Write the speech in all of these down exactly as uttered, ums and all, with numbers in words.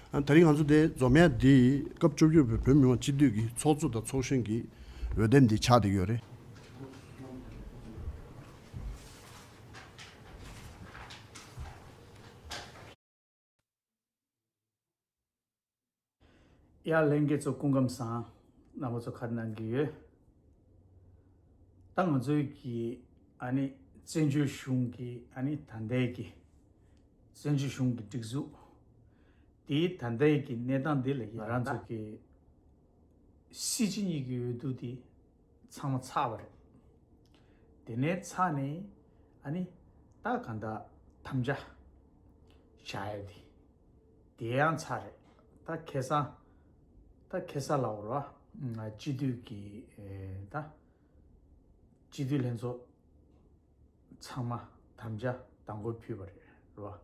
ད་རིང་ང་ཚོ་དེ་འཛོམས་ཡ་འདི་སྐབས་བཅོ་བརྒྱད་པའི་བོད་མི་མང་སྤྱི་འཐུས་ཀྱི་ཚོགས་གཙོ་དང་ཚོགས་གཞོན་གྱི་འོས་འདེམས་འདི་ཆགས་བསྡད་ཡོད་རེད། ཡ་ལྷན་རྒྱས་ཚོ་སྐུ་ཁམས་བཟང་། རྣམ་པ་ཚོ་ག་རེ་གནང་གི་ཡོད། ད་ང་ཚོའི་གི་ཨ་ནི་བཙན་བྱོལ་གཞུང་གི་ཨ་ནི་ད་ལྟའི་གི་བཙན་བྱོལ་གཞུང་གི་སྒྲིག་འཛུགས་དེའི་ད་ལྟའི་གི་གནས་སྟངས་འདི་ལ་ང་རང་ཚོ་གི་སྲིད་སྤྱི་གཉིས་ཀྱི་འོས་བསྡུ་དེ་ཚང་མ་ཚར་བ་རེད། དེ་ནས་ཚར་ནས་ཨ་ནི་ད་གང་ལྟར་དམ་བཅའ་བཞག་ཡ་དེ་དེ་ཡང་ཚར་རེད། ད་ཁ་སང་ད་ཁ་སང་ལབ་རོགས། སྤྱི་འཐུས་ཀྱི་ད་སྤྱི་འཐུས་ལྷན་ཚོགས་ཚང་མ་དམ་བཅའ་དང་པོ་ཕུལ་བ་རེད་རོ།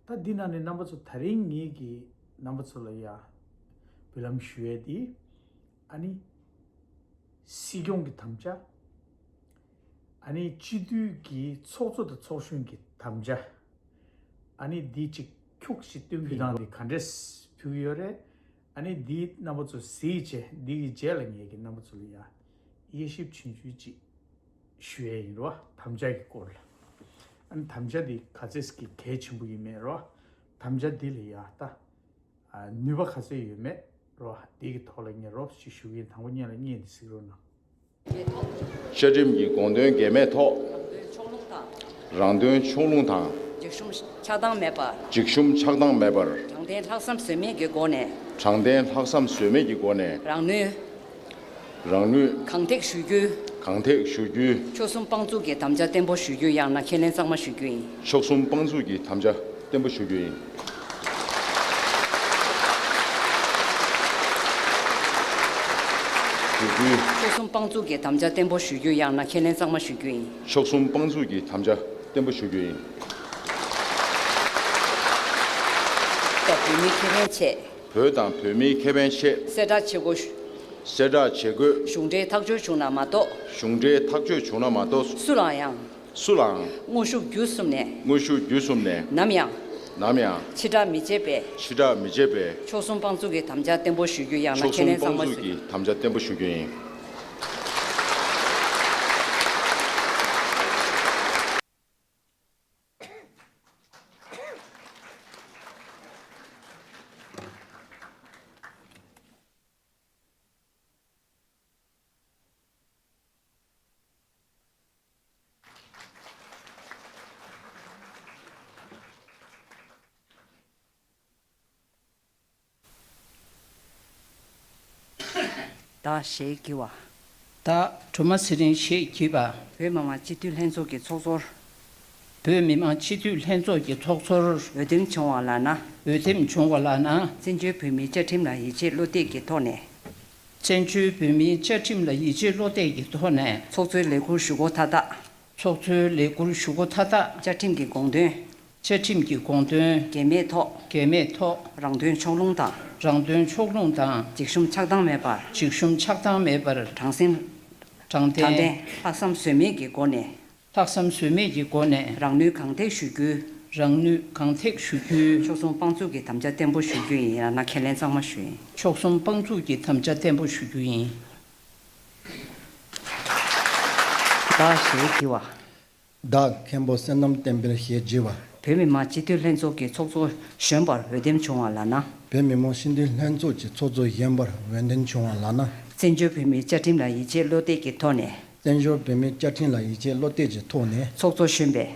ད་འདི་ནང་ནས་རྣམ་པ་ཚོ་ད་རིང་ངེད་ཀྱིས་རྣམ་པ་ཚོ་ལ་ཡ་འབུལ་ལམ་ཞུ་ཡས་དེ་ཨ་ནི་སྲིད་སྐྱོང་གི་དམ་བཅའ། ཨ་ནི་སྤྱི་འཐུས་ཀྱི་ཚོགས་གཙོ་དང་ཚོགས་གཞོན་གྱི་དམ་བཅའ། ཨ་ནི་འདི་གཅིག་ཁྱུག་ཞིག་སྟོན་གྱི་དང་དེ་ག་འདྲས་ཕུལ་གྱི་ཡོད་རེད། ཨ་ནི་འདི་རྣམ་པ་ཚོ་གཟིགས་བྱས་འདི་གི་རྗེས་ལ་ངེད་ཀྱི་རྣམ་པ་ཚོ་ལ་ཡ་དབྱེ་ཞིབ་ཆུང་ཆུང་ཅིག་ཞུ་ཡས་ཡིན་རོ། དམ་བཅའ་གི་སྐོར་ལ། ཨ་ནི་དམ་བཅའ་འདི་ག་ཚད་ཀྱི་གལ་ཆེན་པོ་ཡིན་མེད་རོ། དམ་བཅའ་འདི་ལ་ཡ་ད། ནུས་པ་ག་ཚོད་ཡོད་མེད་རོ། འདི་གི་ཐོག་ལ་ངས་རོབ་ཞིག་ཞུ་གི་ཡིན། དང་པོ་ཉིད་ལ་བརྙན་འདི་གཟིགས་རོགས་གནང་། བཅའ་ཁྲིམས་ཀྱི་དགོངས་དོན་འགལ་མེད་ཐོག་རང་དོན་ཕྱོགས་ལྷུང་དང་། འཇིགས་ཞུམ་ཆགས་སྡང་མེད་པར། འཇིགས་ཞུམ་ཆགས་སྡང་མེད་པར། དྲང་བདེན་ལྷག་བསམ་ཟོལ་མེད་ཀྱི་སྒོ་ནས། དྲང་བདེན་ལྷག་བསམ་ཟོལ་མེད་ཀྱི་སྒོ་ནས། རང་ནུས། རང་ནུས། གང་ཐེག་ཞུ་རྒྱུ། གང་ཐེག་ཞུ་རྒྱུ། མཆོག་གསུམ་དཔང་བཙུགས་ཀྱི་དམ་བཅའ་བརྟན་པོ་ཞུ་རྒྱུ་ཡང་ན་ཁས་ལེན་གཙང་མ་ཞུ་རྒྱུ་ཡིན། མཆོག་གསུམ་དཔང་བཙུགས་ཀྱི་དམ་བཅའ་བརྟན་པོ་ཞུ་རྒྱུ་ཡིན། ཞུ་རྒྱུ། མཆོག་གསུམ་དཔང་བཙུགས་ཀྱི་དམ་བཅའ་བརྟན་པོ་ཞུ་རྒྱུ་ཡང་ན་ཁས་ལེན་གཙང་མ་ཞུ་རྒྱུ་ཡིན། མཆོག་གསུམ་དཔང་བཙུགས་ཀྱི་དམ་བཅའ་བརྟན་པོ་ཞུ་རྒྱུ་ཡིན། བོད་མིའི་ཁེ་ཕན་ཆེད། བོད་དང་བོད་མིའི་ཁེ་ཕན་ཆེད། གསལ་བསྒྲགས་བྱེད་དགོས། གསལ་བསྒྲགས་བྱེད་དགོས། གཞུང་འབྲེལ་ཐག་གཅོད་བྱུང་ན་མ་གཏོགས། གཞུང་འབྲེལ་ཐག་གཅོད་བྱུང་ན་མ་གཏོགས། སུ་ལའང་ཡང་། སུ་ལའང་། དངོས་ཤུགས་བརྒྱུད་གསུམ་ནས། དངོས་ཤུགས་བརྒྱུད་གསུམ་ནས། ནམ་ཡང་། ནམ་ཡང་། ཕྱི་བསྒྲགས་མི་བྱེད་པའི། ཕྱི་བསྒྲགས་མི་བྱེད་པའི། མཆོག་གསུམ་དཔང་བཙུགས་ཀྱི་དམ་བཅའ་བརྟན་པོ་ཞུ་རྒྱུ་ཡང་ན་མཆོག་ཁས་ལེན་གཙང་མ་ཞུ་རྒྱུ། མཆོག་གསུམ་དཔང་བཙུགས་ཀྱི་དམ་བཅའ་བརྟན་པོ་ཞུ་རྒྱུ་ཡིན། བདག་ཞེས་བགྱི་བ། བདག་སྒྲོལ་མ་ཚེ་རིང་ཞེས་བགྱི་བ། བོད་མི་མང་སྤྱི་འཐུས་ལྷན་ཚོགས་ཀྱི་ཚོགས་གཙོར། བོད་མི་མང་སྤྱི་འཐུས་ལྷན་ཚོགས་ཀྱི་ཚོགས་གཙོར། འོས་འདེམས་བྱུང་བ་ལགས་ན། འོས་འདེམས་བྱུང་བ་ལགས་ན། བཙན་བྱོལ་བོད་མིའི་བཅའ་ཁྲིམས་ལ་ཡིད་ཆེས་བློ་གཏད་ཀྱི་ཐོག་ནས། བཙན་བྱོལ་བོད་མིའི་བཅའ་ཁྲིམས་ལ་ཡིད་ཆེས་བློ་གཏད་ཀྱི་ཐོག་ནས། ཚོགས་གཙོའི་ལས་འཁུར་ཞུ་སྒོ་མཐའ་དག་ཚོགས་གཙོའི་ལས་འཁུར་ཞུ་སྒོ་མཐའ་དག་བཅའ་ཁྲིམས་ཀྱི་དགོངས་དོན། བཅའ་ཁྲིམས་ཀྱི་དགོངས་དོན། འགལ་མེད་ཐོག་འགལ་མེད་ཐོག་རང་དོན་ཕྱོགས་ལྷུང་དང་། རང་དོན་ཕྱོགས་ལྷུང་དང་། འཇིགས་ཞུམ་ཆགས་སྡང་མེད་པར། འཇིགས་ཞུམ་ཆགས་སྡང་མེད་པར། དྲང་སེམས། དྲང་བདེན། དྲང་བདེན་ལྷག་བསམ་ཟོལ་མེད་ཀྱི་སྒོ་ནས། ལྷག་བསམ་ཟོལ་མེད་ཀྱི་སྒོ་ནས། རང་ནུས་གང་ཐེག་ཞུ་རྒྱུའི། རང་ནུས་གང་ཐེག་ཞུ་རྒྱུའི། མཆོག་གསུམ་དཔང་བཙུགས་ཀྱི་དམ་བཅའ་བརྟན་པོ་ཞུ་རྒྱུ་ཡིན། ཡང་ན་ཁས་ལེན་གཙང་མ་ཞུ་ཡིན། མཆོག་གསུམ་དཔང་བཙུགས་ཀྱི་དམ་བཅའ་བརྟན་པོ་ཞུ་རྒྱུ་ཡིན། བདག་ཞེས་བགྱི་བ། བདག་མཁན་པོ་བསོད་ནམས་བསྟན་འཕེལ་ཞེས་བགྱི་བ། བོད་མི་མང་སྤྱི་འཐུས་ལྷན་ཚོགས་ཀྱི་ཚོགས་གཙོ་གཞོན་པར་འོས་འདེམས་བྱུང་བ་ལགས་ན། བོད་མི་མང་སྤྱི་འཐུས་ལྷན་ཚོགས་ཀྱི་ཚོགས་གཙོ་གཞོན་པར་འོས་འདེམས་བྱུང་བ་ལགས་ན། བཙན་བྱོལ་བོད་མིའི་བཅའ་ཁྲིམས་ལ་ཡིད་ཆེས་བློ་གཏད་ཀྱི་ཐོག་ནས། བཙན་བྱོལ་བོད་མིའི་བཅའ་ཁྲིམས་ལ་ཡིད་ཆེས་བློ་གཏད་ཀྱི་ཐོག་ནས། ཚོགས་གཙོ་གཞོན་པའི།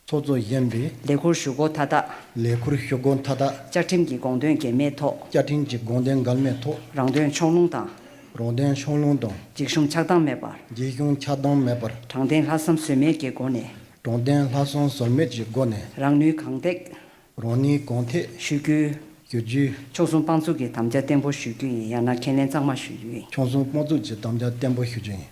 ཚོགས་གཙོ་གཞོན་པའི། ལས་འཁུར་ཞུ་སྒོ་མཐའ་དག་ལས་འཁུར་ཞུ་སྒོ་མཐའ་དག་བཅའ་ཁྲིམས་ཀྱི་དགོངས་དོན་འགལ་མེད་ཐོག་བཅའ་ཁྲིམས་ཀྱི་དགོངས་དོན་འགལ་མེད་ཐོག་རང་དོན་ཕྱོགས་ལྷུང་དང་། རང་དོན་ཕྱོགས་ལྷུང་དང་། འཇིགས་ཞུམ་ཆགས་སྡང་མེད་པར། འཇིགས་ཞུམ་ཆགས་སྡང་མེད་པར། དྲང་བདེན་ལྷག་བསམ་ཟོལ་མེད་ཀྱི་སྒོ་ནས། དྲང་བདེན་ལྷག་བསམ་ཟོལ་མེད་ཀྱི་སྒོ་ནས། རང་ནུས་གང་ཐེག་རང་ནུས་གང་ཐེག་ཞུ་རྒྱུའི། ཞུ་རྒྱུའི། མཆོག་གསུམ་དཔང་བཙུགས་ཀྱི་དམ་བཅའ་བརྟན་པོ་ཞུ་རྒྱུ་ཡིན། ཡང་ན་ཁས་ལེན་གཙང་མ་ཞུ་རྒྱུ་ཡིན། མཆོག་གསུམ་དཔང་བཙུགས་ཀྱི་དམ་བཅའ་བརྟན་པོ་ཞུ་རྒྱུ་ཡིན།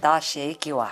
བདག་ཞེས་བགྱི་བ།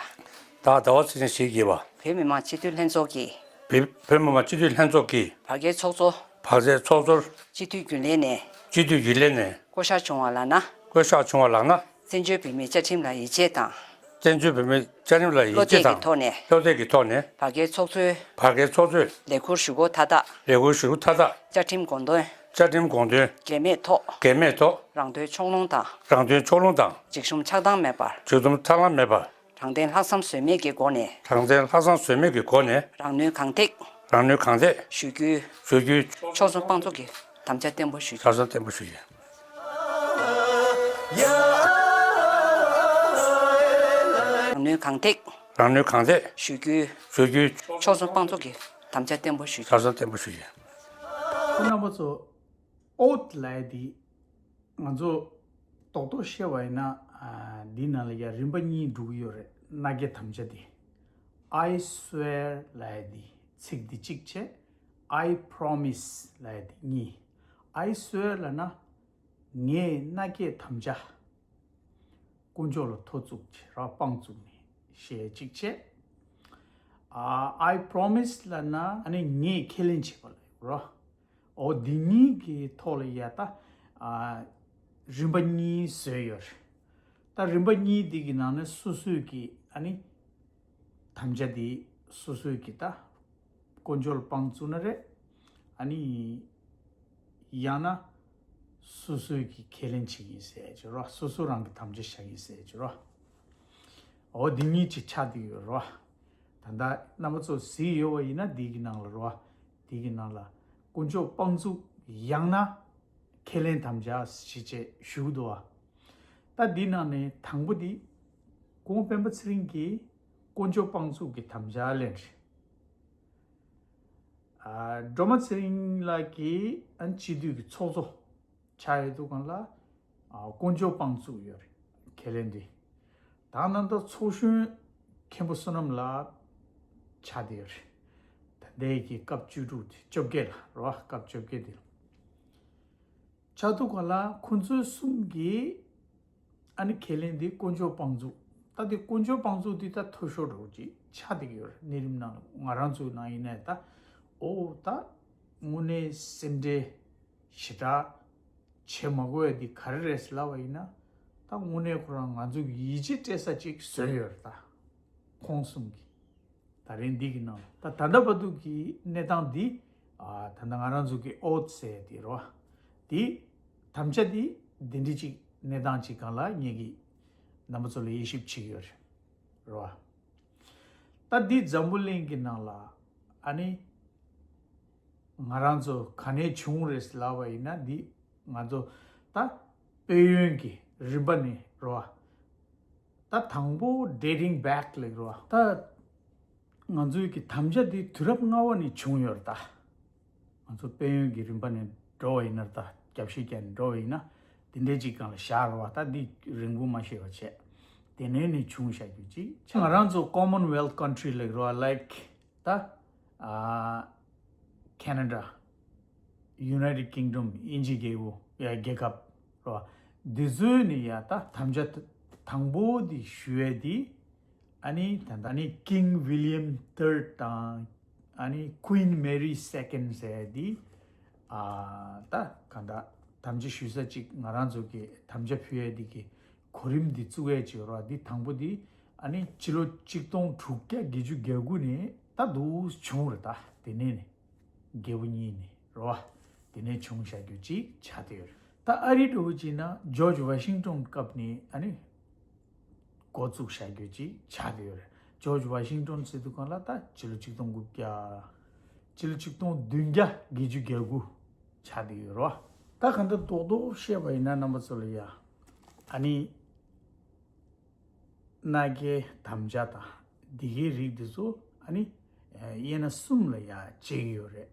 བདག་ཟླ་བ་ཚེ་རིང་ཞེས་བགྱི་བ། བོད་མི་མང་སྤྱི་འཐུས་ལྷན་ཚོགས་ཀྱི། བོད་བོད་མི་མང་སྤྱི་འཐུས་ལྷན་ཚོགས་ཀྱི། བར་བརྒལ་ཚོགས་གཙོ། བར་བརྒལ་ཚོགས་གཙོར། སྤྱི་འཐུས་རྒྱུན་ལས་ནས། སྤྱི་འཐུས་རྒྱུན་ལས་ནས། བསྐོ་གཞག་བྱུང་བ་ལགས་ན། བསྐོ་གཞག་བྱུང་བ་ལགས་ན། བཙན་བྱོལ་བོད་མིའི་བཅའ་ཁྲིམས་ལ་ཡིད་ཆེས་དང་། བཙན་བྱོལ་བོད་མིའི་བཅའ་ཁྲིམས་ལ་ཡིད་ཆེས་དང་། བློ་གཏད་ཀྱི་ཐོག་ནས། བློ་གཏད་ཀྱི་ཐོག་ནས། བར་བརྒལ་ཚོགས་གཙོའི། བར་བརྒལ་ཚོགས་གཙོའི། ལས་ཁུར་ཞུ་སྒོ་མཐའ་དག་ལས་ཁུར་ཞུ་སྒོ་མཐའ་དག་བཅའ་ཁྲིམས་དགོངས་དོན། བཅའ་ཁྲིམས་དགོངས་དོན། འགལ་མེད་ཐོག་འགལ་མེད་ཐོག་རང་དོན་ཕྱོགས་ལྷུང་དང་། རང་དོན་ཕྱོགས་ལྷུང་དང་། འཇིགས་ཞུམ་ཆགས་སྡང་མེད་པར། འཇིགས་ཞུམ་ཆགས་སྡང་མེད་པར། དྲང་བདེན་ལྷག་བསམ་ཟོལ་མེད་ཀྱི་སྒོ་ནས། དྲང་བདེན་ལྷག་བསམ་ཟོལ་མེད་ཀྱི་སྒོ་ནས། རང་ནུས་གང་ཐེག་རང་ནུས་གང་ཐེག་ཞུ་རྒྱུའི། ཞུ་རྒྱུའི། ཕྱོགས་མཚུངས་དཔང་བཙུགས་ཀྱི་དམ་བཅའ་བརྟན་པོ་ཞུ་རྒྱུ། ཕྱོགས་མཚུངས་བརྟན་པོ་ཞུ་རྒྱུ། རང་ནུས་གང་ཐེག་རང་ནུས་གང་ཐེག་ཞུ་རྒྱུའི། ཞུ་རྒྱུའི། ཕྱོགས་མཚུངས་དཔང་བཙུགས་ཀྱི་དམ་བཅའ་བརྟན་པོ་ཞུ་རྒྱུ། ཕྱོགས་མཚུངས་བརྟན་པོ་ཞུ་རྒྱུ། ཁོང་རྣམ་པ་ཚོ། ཨོ་ཐི་ལབ་ཡ་འདི་ང་ཚོ་རྡོག་རྡོག་བཤད་པ་ཡིན་ན། ཨ། འདི་ནང་ལ་ཡ་རིམ་པ་གཉིས་འགྲོ་གི་ཡོད་རེད། མནའ་སྐྱེལ་དམ་བཅའ་འདི། I swear ལབ་ཡ་འདི། ཚིག་འདི་གཅིག་བྱས། I promise ལབ་ཡ་འདི་གཉིས། I swear ལབ་ན། ངས་མནའ་སྐྱེལ་དམ་བཅའ། དཀོན་མཆོག་ལ་ཐོ་བཙུགས་བྱས་ར། དཔང་བཙུགས་ནས་བཤད་གཅིག་བྱས། ཨ། I promise ལབ་ན་ཨ་ནི་ངས་ཁས་ལེན་བྱས་པ་ལ་ར། འོ་འདི་གཉིས་ཀྱི་ཐོག་ལ་ཡ་ད། ཨ། རིམ་པ་གཉིས་བཟོས་ཡོད་རེད། ད་རིམ་པ་གཉིས་འདི་གི་ནང་ནས་སོ་སོས་ཀྱི་ཨ་ནི། དམ་བཅའ་འདི་སོ་སོས་ཀྱི་ད། དཀོན་མཆོག་ལ་དཔང་བཙུགས་ན་རེད། ཨ་ནི། ཡང་ན། སོ་སོས་ཀྱི་ཁས་ལེན་བྱེད་ཀྱི་ཡིན་ཟེར་གྱི་རོ། སོ་སོ་རང་གི་དམ་བཅའ་བཞག་གི་ཡིན་ཟེར་གྱི་རོ། འོ་འདི་གཉིས་ཅིག་ཆགས་བསྡད་ཡོད་རོ། ད་ལྟ་རྣམ་པ་ཚོ་གཟིགས་ཡོད་པ་ཡིན་ན་འདི་གི་ནང་ལ་རོ། འདི་གི་ནང་ལ་དཀོན་མཆོག་དཔང་བཙུགས། ཡང་ན་ཁས་ལེན་དམ་བཅའ་ཞེས་བྱས་ཞུ་གི་འདུག་བ། ད་འདི་ནང་ནས་དང་པོ་འདི་སྐུ་ངོ་སྤེན་པ་ཚེ་རིང་གིས་དཀོན་མཆོག་དཔང་བཙུགས་ཀྱི་དམ་བཅའ་ལེན་རེད། ཨ། སྒྲོལ་མ་ཚེ་རིང་ལགས་ཀྱིས་ཨ་ནི་སྤྱི་འཐུས་ཀྱི་ཚོགས་གཙོ་ཆགས་ཡོད་དུས་སྒང་ལ། ཨ། དཀོན་མཆོག་དཔང་བཙུགས་ཡོད་རེད། ཁས་ལེན་འདི། ད་ནང་ད་ཚོགས་གཞོན་མཁན་པོ་བསོད་ནམས་ལགས་ཆགས་བསྡད་ཡོད་རེད། ད་ལྟའི་གི་སྐབས་བཅུ་དྲུག་དེ། བཅོ་བརྒྱད་ལ་རོ། སྐབས་བཅོ་བརྒྱད་དེ་ལ། ཆགས་དུས་སྒང་ལ་ཁོང་ཚོ་གསུམ་གྱིས་ཨ་ནི་ཁས་ལེན་འདི་དཀོན་མཆོག་དཔང་བཙུགས། ད་འདི་དཀོན་མཆོག་དཔང་བཙུགས་འདི་ད་མཐོ་ཤོས་འདྲ་བོ་ཅིག་ཆགས་བསྡད་ཀྱི་ཡོད་རེད། གནས་རིམ་ནང་ལ་ང་རང་ཚོའི་ནང་ཡིན་ནའི་ད། ཨོ་ད་དངོས་གནས་སེམས་ཁྲལ་ཞེ་དྲག་བྱེད་མ་དགོས་ཡ་འདི་ག་རེ་རེད་ལབ་པ་ཡིན་ན། ད་དངོས་གནས་ཁོ་རང་ང་ཚོ་གི་ཡིད་ཆེས་སྤྲད་ས་ཅིག་བཟོས་ཡོད་རེད། ད་ཁོང་གསུམ་གྱིས། ད་རིང་འདི་གི་ནང་ད་ད་ལྟ་བར་དུ་གི་གནས་སྟངས་འདི། ཨ། ད་ལྟ་ང་རང་ཚོ་གི་ཨོ་ཐི་ཟེར་དེ་རོ། འདི་དམ་བཅའ་འདི་འདི་འདྲ་ཅིག་གནས་སྟངས་ཅིག་སྒང་ལ་ངེད་ཀྱིས་རྣམ་པ་ཚོ་ལ་དབྱེ་ཞིབ་བྱེད་ཀྱི་ཡོད་རེད་རོ། ད་འདི་འཛམ་བུ་གླིང་གི་ནང་ལ་ཨ་ནི་ང་རང་ཚོ་ག་ནས་བྱུང་རེད་ལབ་པ་ཡིན་ན། འདི་ང་ཚོ་ད་དཔལ་ཡོན་གྱི་རིམ་པ་ནས་རོ། ད་དང་པོ་dating back ལབ་རོ། ད་ང་ཚོའི་གི་དམ་བཅའ་འདི་དུས་རབས་ལྔ་པ་ནས་བྱུང་ཡོད་རེད་ད། ང་ཚོ་དཔལ་ཡོན་གྱི་རིམ་པ་ནས་འགྲོ་བ་ཡིན་ན་རེད་ད། རྒྱབ་བཤིག་བརྒྱབ་ནས་འགྲོ་བ་ཡིན་ན། དེ་འདྲའི་ཅིག་སྒང་ལ་བཞག་རོ་བ། ད་འདི་རིང་པོ་མ་བཤད་པ་བྱས། དེ་ནས་ནས་བྱུང་བཞག་རྒྱུ་ཅིག་ཆགས། ང་རང་ཚོ་Commonwealth country ལབ་རོ། Like ད། ཨ། Canada, United Kingdom དབྱིན་ཇི་རྒྱལ་པོ་ཡ་རྒྱལ་ཁབ་རོ། འདི་ཚོའི་ནས་ཡ་ད་དམ་བཅའ་དང་པོ་འདི་ཞུ་ཡས་འདི། ཨ་ནི་ད་ལྟ་ནི་King William third དང་ཨ་ནི་Queen Mary second ཟེར་ཡས་འདི། ཨ། ད་གང་ལྟར་དམ་བཅའ་ཞུ་ས་ཅིག་ང་རང་ཚོ་གི་དམ་བཅའ་ཕུལ་ཡས་འདི་གི་གོ་རིམ་འདི་བཙུགས་ཡས་ཅིག་ཡོད་རེད་བ། འདི་དང་པོ་འདི་ཨ་ནི་ཕྱི་ལོ་ཆིག་སྟོང་དྲུག་བརྒྱ་བརྒྱད་ཅུ་གྱ་དགུ་ནས་ད་འདུག་བྱུང་རེད་ད། དེ་ནས་ནི་རྒྱལ་པོ་གཉིས་ནས་རེད་བ། དེ་ནས་བྱུང་བཞག་རྒྱུ་ཅིག་ཆགས་བསྡད་ཡོད་རེད། ད་ཨ་རི་འདྲ་བོ་ཅིག་ན་George Washington སྐབས་ནས་ཨ་ནི་འགོ་བཙུགས་བཞག་རྒྱུ་ཅིག་ཆགས་བསྡད་ཡོད་རེད། George Washington ཟེར་དུས་སྒང་ལ་ད་ཕྱི་ལོ་ཆིག་སྟོང་དགུ་བརྒྱ། ཕྱི་ལོ་ཆིག་སྟོང་བདུན་བརྒྱ་བརྒྱད་ཅུ་གྱ་དགུ་ཆགས་བསྡད་ཡོད་རེད་བ། ད་གང་ལྟར་རྡོག་རྡོག་བཤད་པ་ཡིན་ན་རྣམ་པ་ཚོ་ལ་ཡ། ཨ་ནི། མནའ་སྐྱེལ་དམ་བཅའ་དང་འདི་གའི་རིགས་འདི་ཚོ་ཨ་ནི་དབྱེ་ན་གསུམ་ལ་ཡ་དབྱེ་གི་ཡོད་རེད་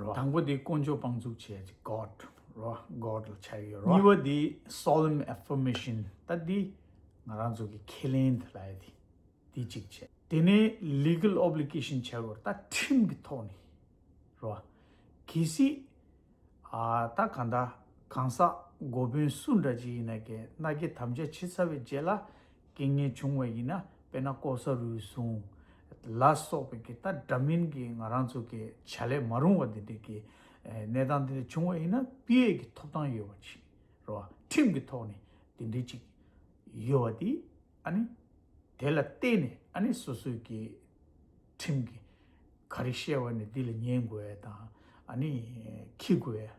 རོ། དང་པོ་འདི་དཀོན་མཆོག་དཔང་བཙུགས་བྱས་ཀྱི་God རོ། God ལ་ཆགས་ཀྱི་ཡོད་རོ། གཉིས་པ་འདི་solemn affirmation ད་འདི་ང་རང་ཚོ་གི་ཁས་ལེན་ལབ་ཡ་འདི། འདི་གཅིག་བྱས། དེ་ནས་legal obligation བྱས་དགོས་རེད། ད་ཁྲིམས་ཀྱི་ཐོག་ནས་རོ། གལ་སྲིད། ཨ། ད་གང་ལྟར་ གང་ཟག་འགོ་དཔོན་སུ་འདྲ་ཅིག་ཡིན་ན་ཀྱང་མནའ་སྐྱེལ་དམ་བཅའ་བྱས་ཚར་བའི་རྗེས་ལ་རྐྱེན་ངན་བྱུང་བ་ཡིན་ན། དཔེར་ན་ལྐོག་ཟ་རུལ་སུངས་ལ་སོགས་པའི་གི་ད་འདྲ་མིན་གྱི་ང་རང་ཚོ་གི་བྱ་ལས་མ་རུང་བ་འདི་འདྲའི་གི་ཨེ་གནས་སྟངས་འདི་འདྲ་བྱུང་བ་ཡིན་ན་སྤེལ་ཡས་ཀྱི་ཐོབ་ཐང་ཡོད་པ་ཅིག་རེད་བ། ཁྲིམས་ཀྱི་ཐོག་ནས་འདི་འདྲའི་ཅིག་ཡོད་པ་དེ་ཨ་ནི་དེ་ལ་བརྟེན་ནས་ཨ་ནི་སོ་སོའི་གི་ཁྲིམས་ཀྱི་ག་རེ་བཤད་པ་ནི་འདི་ལ་ཉན་དགོས་ཡ་དང་ཨ་ནི་འཁྱེར་དགོས་ཡ།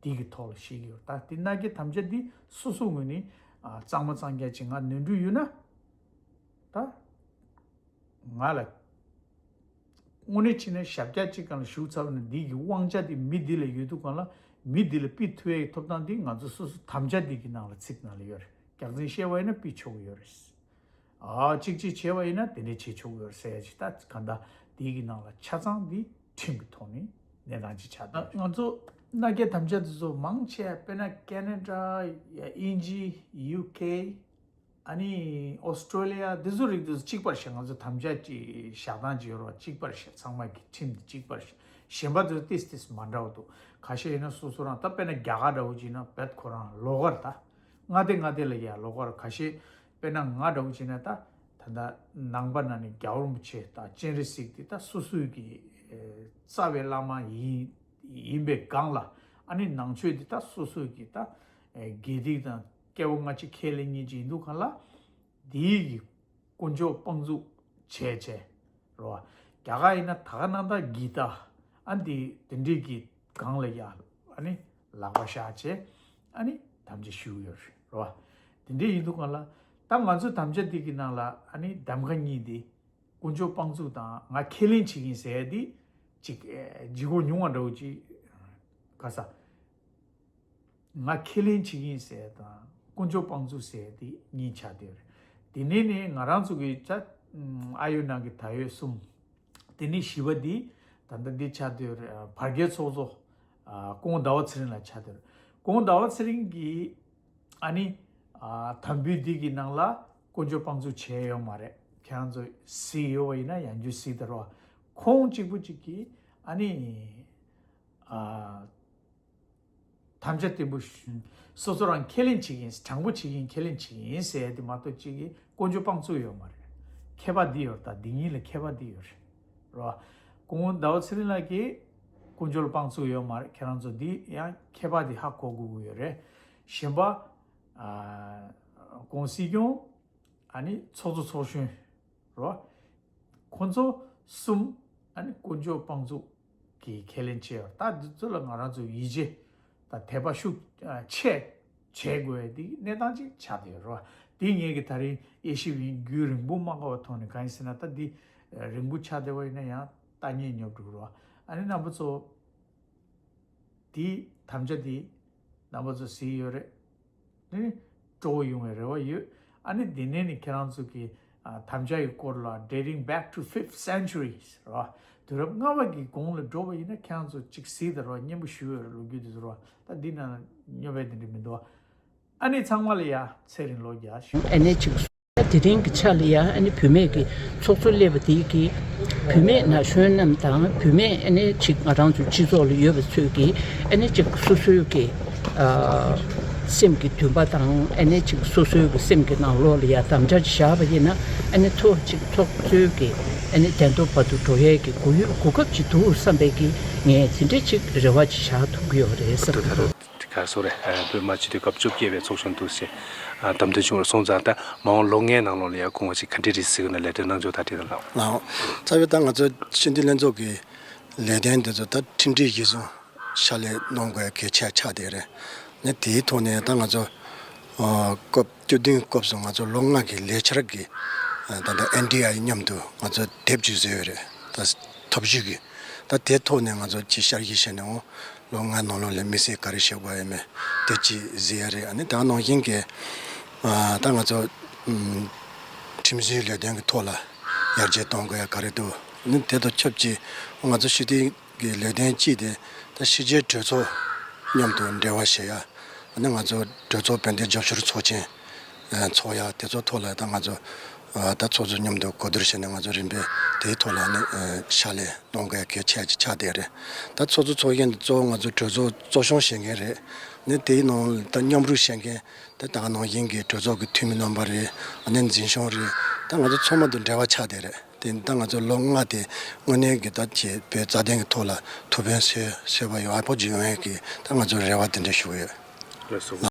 དེ་གི་ཐོག་ལ་བཤད་ཀྱི་ཡོད། ད་དེ་མནའ་སྐྱེལ་དམ་བཅའ་འདི་སོ་སོ་ངོས་ནས་ཨ་གཙང་མ་གཙང་རྐྱང་ཅིག་ང་ནོར་འཁྲུལ་ཡོད་ན་ད་ང་ལ་དངོས་གནས་བྱས་ན་ཞབས་བཀྱག་ཅིག་སྒང་ལ་ཞུགས་ཚར་བ་ན་འདི་གི་དབང་ཆ་དེ་མི་འདི་ལ་ཡོད་དུས་སྒང་ལ་མི་འདི་ལ་ཕུལ་ཐུབ་ཡའི་ཐོབ་ཐང་འདི་ང་ཚོ་སོ་སོ་དམ་བཅའ་འདི་གི་ནང་ལ་ཚིག་ནང་ལ་ཡོད་རེད། རྒྱག་འཛིན་བཤད་པ་ཡིན་ན་ཕུལ་ཆོག་གི་ཡོད་རེད། ཨ་གཅིག་གཅིག་བྱས་པ་ཡིན་ན་དེ་འདྲས་བྱེད་ཆོག་གི་ཡོད་ཟེར་ཡ་ཅིག་ད་གང་ལྟར་དེའི་གི་ནང་ལ་ཆ་ཚང་འདི་ཁྲིམས་ཀྱི་ཐོག་ནས་གནས་སྟངས་ཅིག་ཆགས་འདུག་ང་ཚོ་མནའ་སྐྱེལ་དམ་བཅའ་འདི་ཚོ་མང་ཆེ་བ་དཔེར་ན་ཁེ་ན་ཌ་ཡ་དབྱིན་ཇི་ཡུ་ཀེ་ཨ་ནི་ཨོ་སི་ཀྲོ་ལི་ཡ་འདི་ཚོ་རིགས་འདི་ཚོ་གཅིག་པར་བཞག་ང་ཚོ་དམ་བཅའ་ཅིག་བཞག་སྟངས་ཅིག་ཡོད་རེད་བ། གཅིག་པར་བཞག་ཚང་མ་གི་ཁྲིམས་འདི་གཅིག་པར་བཞག་གཞན་པ་ཚོ་ཏིས་ཏིས་མ་འདྲ་བ་འདུག་ཁ་ཤས་ཡིན་ན་སོ་སོ་རང་ད་དཔེར་ན་རྒྱ་གར་འདྲ་བོ་ཅིག་ཡིན་ན་བེད་ཁོ་རང་ལོགས་ཀར་ད། མངའ་སྡེ་མངའ་སྡེ་ལ་ཡ་ལོགས་ཀར་ཁ་ཤས་དཔེར་ན་ང་འདྲ་བོ་བྱས་ན་ད་ད་ལྟ་ནང་པ་ནང་ནས་རྒྱལ་བ་རིན་པོ་ཆེ་དང་སྤྱན་རས་གཟིགས་དེ་ད་སོ་སོའི་གི་ཨེ་རྩ་བའི་བླ་མ་ཡིན་ཡིན་པའི་སྒང་ལ་ཨ་ནི་ནང་ཆོས་དེ་ད་སོ་སོའི་གི་ད་ཨེ་དགེ་སྡིག་དང་སྐྱེ་བོ་སྔ་ཕྱི་ཁས་ལེན་མཁན་ཅིག་ཡིན་དུས་སྒང་ལ་དེའི་གི་དཀོན་མཆོག་དཔང་བཙུགས་བྱས་བྱས་རོ། རྒྱ་གར་ཡིན་ན་ད་ག་ནང་ད་གི་ད་ཨ་འདི་དེ་འདྲའི་གི་སྒང་ལ་ཡ་ཨ་ནི་ལག་པ་བཞག་བྱས་ཨ་ནི་དམ་བཅའ་ཞུ་གི་ཡོད་རེད་རོ། དེ་འདྲའི་ཡིན་དུས་སྒང་ལ་ད་ང་ཚོའི་དམ་བཅའ་འདི་གི་ནང་ལ་ཨ་ནི་གདམ་ཁ་གཉིས་འདི་དཀོན་མཆོག་དཔང་བཙུགས་དང་ང་ཁས་ལེན་བྱེད་ཀྱི་ཡིན་ཟེར་ཡ་འདི་ཅིག་ཨེ་ལྗིད་ཁོག་ཉུང་བ་འདྲ་བོ་ཅིག་ག་ས། ང་ཁས་ལེན་བྱེད་ཀྱི་ཡིན་ཟེར་དང་དཀོན་མཆོག་དཔང་བཙུགས་ཟེར་དེ་གཉིས་ཆགས་བསྡད་ཡོད་རེད། དེ་ནས་ནི་ང་རང་ཚོ་གི་ཆ་ཨ་ཡོད་ནང་གི་ད་ཡོད་གསུམ། དེ་ནས་བཞི་པ་འདི་ད་ལྟ་འདི་ཆགས་བསྡད་ཡོད་རེད། བར་བརྒལ་ཚོགས་གཙོ་ཨ་སྐུ་ངོ་ཟླ་བ་ཚེ་རིང་ལགས་ཆགས་བསྡད་ཡོད་རེད། སྐུ་ངོ་ཟླ་བ་ཚེ་རིང་གིས་ཨ་ནི་ཨ་དམ་འབུལ་འདི་གི་ནང་ལ་དཀོན་མཆོག་དཔང་བཙུགས་བྱས་ཡོད་མ་རེད། ཁྱེད་རང་ཚོ་གཟིགས་ཡོད་པ་ཡིན་ན་ཡང་བསྐྱར་གཟིགས་དང་རོགས། ཁོང་གཅིག་པུ་གཅིག་གིས་ཨ་ནི་ཨ། དམ་བཅའ་བརྟན་པོ་ཞུ། སོ་སོ་རང་ཁས་ལེན་བྱེད་ཀྱི་ཡིན། དྲང་པོ་བྱེད་ཀྱི་ཡིན། ཁས་ལེན་བྱེད་ཀྱི་ཡིན་ཟེར་ཡ་དེ་མ་གཏོགས་གཅིག་གིས་དཀོན་མཆོག་དཔང་བཙུགས་ཡོད་མ་རེད། ཁྱད་པར་འདི་ཡོད་རེད། ད་འདི་གཉིས་ལ་ཁྱད་པར་འདི་ཡོད་རེད་རོ། སྐུ་ངོ་ཟླ་བ་ཚེ་རིང་ལགས་ཀྱིས་དཀོན་མཆོག་ལ་དཔང་བཙུགས་ཡོད་མ་རེད། ཁྱེད་རང་ཚོ་འདི་ཡང་ཁྱད་པར་འདི་ཧ་གོ་དགོས་ཀྱི་ཡོད་རེད། གཞན་པ་ཨ་སྐུ་ངོ་སྲིད་སྐྱོང་ཨ་ནི་ཚོགས་གཙོ་ཚོགས་གཞོན་རོ། ཁོང་ཚོ་གསུམ་ཨ་ནི་དཀོན་མཆོག་དཔང་བཙུགས་ཀྱི་ཁས་ལེན་བྱས་ཡོད། ད་འདི་ཚོ་ལ་ང་རང་ཚོ་ཡིད་ཆེས་དང་དད་པ་ཤུགས་ཆེ་བྱེད་དགོས་ཡ་འདི་གནས་སྟངས་ཅིག་ཆགས་བསྡད་ཡོད་རེད་བ། འདི་ངེད་ཀྱི་ད་རིང་དབྱེ་ཞིབ་ཡིན་རྒྱུན་རིང་པོ་མ་འགོར་བ་ཐོག་ནས་གང་ཡིན་ཟེར་ན་ད་འདི་རིང་པོ་ཆགས་བསྡད་པ་ཡིན་ན་ཡང་ལྟ་ཉན་ཉོབ་འགྲོ་གི་རེད་བ། ཨ་ནི་རྣམ་པ་ཚོ། དེའི་དམ་བཅའ་དེ་རྣམ་པ་ཚོ་གཟིགས་ཡོད་རེད། དེ་ནི་སྤྲོ་བོ་ཡོང་བའི་རེ་བ་ཡོད། ཨ་ནི་དེ་ནས་ནི་ཁྱེད་རང་ཚོ་གི་ཨ་དམ་བཅའ་ཡི་སྐོར་ལ་dating back to fifth centuries རེད་བ། དུས་རབས་ལྔ་པ་གི་གོང་ལ་འགྲོ་བ་ཡིན་ན་ཁྱེད་རང་ཚོ་གཅིག་གཟིགས་དང་རེད་བ། སྙན་པོ་ཞུ་ཡོད་རེད། ལོ་རྒྱུས་དེ་ཚོ་རེད་བ། ད་འདི་ན་སྨྱོ་བའི་དེ་འདྲ་མི་འདུག་བ། ཨ་ནི་ཚང་མ་ལ་ཡ་ཚེ་རིང་ལོ་བརྒྱ་ཞུ། ཨ་ནི་གཅིག་ད་དེ་རིང་གི་ཆ་ལ་ཡང་ཨ་ནི་བུད་མེད་ཀྱི་ཚོགས་གཙོ་སླེབས་པ་དེ་གིས་བུད་མེད་ན་གཞོན་རྣམས་དང་བུད་མེད་ཨ་ནི་ཅིག་ང་རང་ཚོའི་སྤྱི་ཚོགས་ལ་ཡོད་པ་ཚོས་ཀྱིས་ཨ་ནི་ཅིག་སོ་སོའི་གི་ཨ་སེམས་ཀྱི་འདུན་པ་དང་ཨ་ནི་ཅིག་སོ་སོའི་གི་སེམས་ཀྱི་ནང་ལོགས་ལ་ཡང་དམ་བཅའ་བཞག་པ་ཡིན་ན་ཨ་ནི་ཐོག་ཅིག་ཚོགས་གཙོའི་གི་ཨ་ནི་གདན་ཐོབ་བར་དུ་འགྲོ་ཡས་ཀྱི་གོ་ཡུལ་གོ་སྐབས་ཅིག་འདུག་བསམ་པའི་གི་ངས་དེ་འདྲ་ཅིག་རེ་བ་ཅིག་བཞག་ཐུབ་ཀྱི་ཡོད་རེད་བསམ་གྱི་འདུག་ག་སོ་རེད། ཨ་བོད་མི་སྤྱི་འཐུས་སྐབས་བཅོ་བརྒྱད་པའི་ཚོགས་ཆུང་འདུག་ཟེར་ཨ་བདམས་ཐོན་བྱུང་བར་སོང་ཙང་ད་མ་འོངས་ལོ་ལྔའི་ནང་ལོགས་ལ་ཡང་སྐུ་ངོ་ཅིག་ག་འདྲས་རེད་ཟེར་གྱི་ན་ལས་དོན་གནང་ཕྱོགས་ད་དེ་དང་ལགས། ལགས། རྩ་བའི་ད་ང་ཚོ་སྤྱི་འཐུས་ལྷན་ཚོགས་ཀྱི་ལས་དོན་དེ་ཚོ་ད་ཁྲིམས་སྒྲིག་གཞིར་བཟུང་ཕྱག་ལས་གནང་དགོས་གལ་ཆེ་ཆགས་བསྡད་རེད། ནས་དེའི་ཐོག་ནས་ད་ང་ཚོ་ཨ་སྐབས་བཅུ་བདུན་སྐབས་སུ་ང་ཚོ་ལོ་ལྔ་གི་ལས་འཆར་གྱི་ཨ་ད་ལྟ་ཨེན་ཌི་ཨའི་མཉམ་དུ་ང་ཚོ་དེབ་ཅིག་བཟོས་ཡོད་རེད། ད་ཐབས་ཇུས་ཀྱི་ད་དེ་ཐོག་ནས་ང་ཚོ་ཅིག་བསྐྱར་ཞིབ་བྱས་ནས་འོ་ལོ་ལྔ་ནང་ལོགས་ལ་དམིགས་བསལ་ག་རེ་བྱེད་དགོས་ཡོད་མེད་དེ་ཅིག་གཟིགས་ཡ་རེད། ཨ་ནི་ད་ནང་བཞིན་གྱི་ཨ་ད་ང་ཚོ་ཨམ་ཁྲིམས་བཟོའི་ལས་དོན་གྱི་ཐོག་ལ་ཡར་རྒྱས་གཏོང་དགོས་ཡ་ག་རེ་འདུག་ཨ་ནི་དེ་དང་ཆབས་ཅིག་ང་ཚོ་སྤྱི་འཐུས་ཀྱི་ལས་དོན་གཅིག་དེ་ད་ཕྱི་རྒྱལ་གྲོས་ཚོགས་མཉམ་དུ་འབྲེལ་བ་བྱེད་ཡ། ཨ་ནི་ང་ཚོ་གྲོས་ཚོགས་དཔལ་ལྡན་རྒྱབ་སྐྱོར་ཚོགས་ཆེན་ཨ་ཚོགས་ཡ་དེ་ཚོ་ཐོག་ལ་ད་ང་ཚོ་ ཨ་ད་ཚོགས་གཙོ་མཉམ་དུ་གོ་བསྡུར་བྱས་ནས་ང་ཚོ་རིམ་པས་དེའི་ཐོག་ལ་ནི་ཨ་ཕྱག་ལས་གནང་དགོས་གལ་ཆེ་ཆགས་བསྡད་རེད། ད་ཚོགས་གཙོ་ཚོགས་གཞོན་དེ་གཙོ་བོ་ང་ཚོ་གྲོས་ཚོགས་གཙོ་སྐྱོང་བྱེད་མཁན་རེད། ནི་དེའི་ནང་ད་མཉམ་རུབ་བྱེད་མཁན་དེ་ད་ནང་བཞིན་གྱི་གྲོས་ཚོགས་ཀྱི་འཐུས་མི་རྣམ་པ་རེད། ཨ་ནི་འཛིན་སྐྱོང་རེད། ད་ང་ཚོ་ཚང་མ་དང་འབྲེལ་བ་ཆགས་བསྡད་རེད། དེ་ད་ང་ཚོ་ལོ་ལྔ་དེ་དངོས་གནས་ཀྱི་ད་ཆེད་དཔེ་རྩ་དོན་གྱི་ཐོག་ལ་ཐུགས་ཕན་གསོས་གསོས་པ་ཡོང་ཡག་པོ་ཅིག་ཡོང་ཡག་གི་ད་ང་ཚོ་རེ་བ་དེ་འདྲ་ཞུ་གི་ཡོད། ལགས་སོ།